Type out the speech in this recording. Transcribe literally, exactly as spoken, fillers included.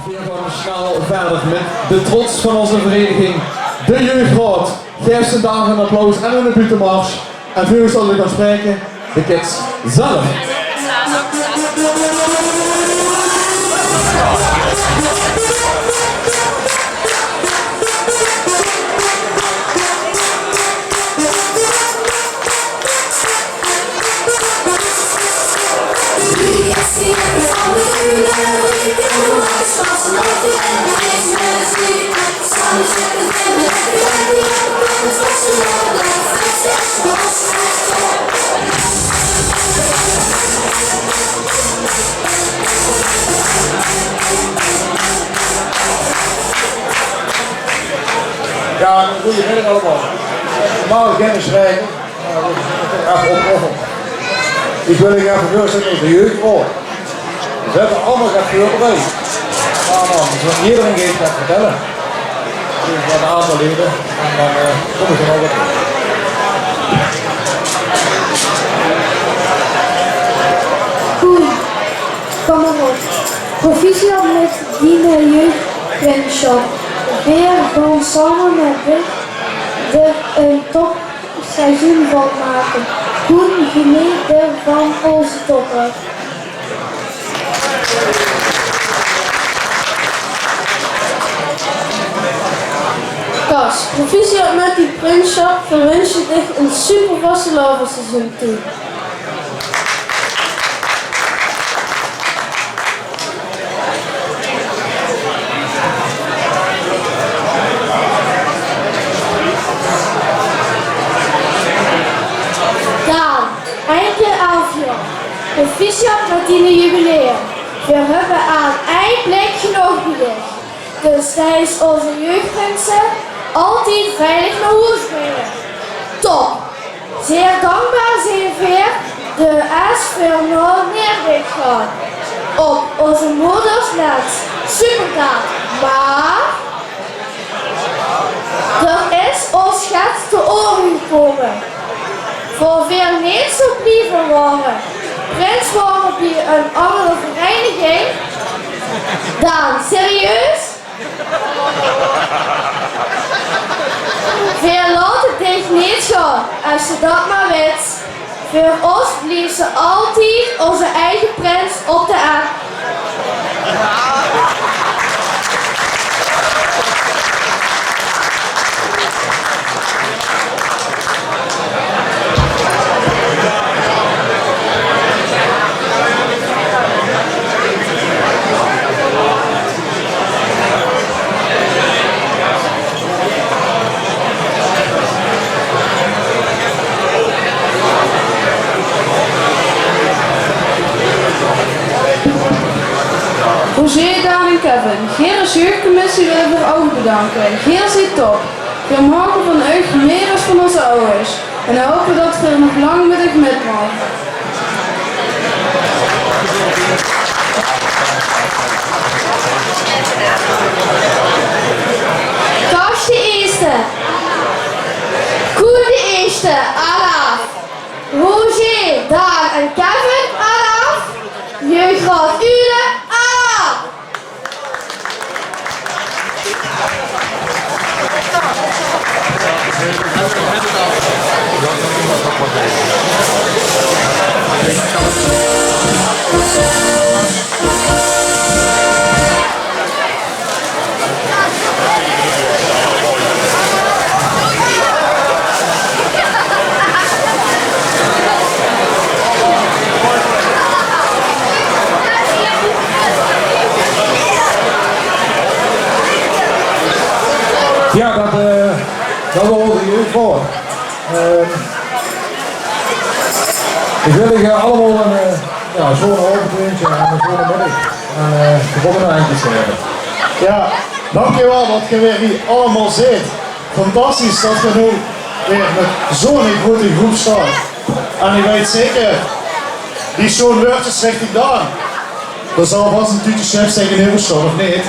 Veer gaon snel wiejer mit de trots van ózze vereniging, de jeugdraod. Gaef ze dao ein applaus en ein buuttemars. En veur us zal ich gaon spraeke, de kids zelf. Jao, goeiemiddig allemaol. Normaal gein sjrieje. Jao, good, ich höb toch effe opgeofferd. Ich wil uch effe veurstelle aan de jeugdraod. Ze höbbe allemaol get veurbereid. Allemaol, dus ederein geit get vertèlle. Dus ein aantal lede. En dan, eh, kóm ich d'r nog op trök. Koen, kóm mer op. Proficiat mit diene jeugdprinsschap. Veer gaon same mit dich d'r ein top seizoen van make. Koen, geneet d'r van, ózze topper. Kas, proficiat mit die prinsschap. Veer winsje dich ein super vastelaovesseizoen toe. Daan, ein kier elf jaor. Proficiat mit dien jubileum. Veer höbbe aan ein blik genóg bie dich. Dus leis ózze jeugdprinse altied veilig nao hoes bringe. Top! Zeer dankbaar zeen veer de S V N O Neerbeek gaon op ózze modersles. Superdaad. Mer d'r is ós get te oere gekómme. Veur veer neet zo blieve waore prins waore bie ein anger vereiniging. Daan, serieus? Veer laote dich neet gaon, es se dat mer wits. Veur ós bliefs se altied ózze eige prins op de aerd. Roger, Daan en Kevin, geer es jeugdcommissie wille veer ouch bedanke. Geer zeet top. Veer moge van uch mieë es van ózze awwers. En hope dat veer nog lang mit uch mit moge. Kas de Ierste. Koen de Ierste, alaaf. Roger, Daan en Kevin, alaaf. Jeugdraod Uule, alaaf. Jao, dat, eh, dat waor de jeugdraod. Ehm, ich wil uch, eh, allemaol ein, eh, jao, sjoon aovend winse en ein sjoon middig. En, eh, veer kómme nog ein kier same. Jao, dank uch waal dat geer weer hie allemaol zeet. Fantastisch dat geer noe weer mit zoe'n groete groep staot. En ich weit zeker, die sjoon wäördjes richting Daan, dao zal vas ein tuutje chips taengeneuver staon, of neet?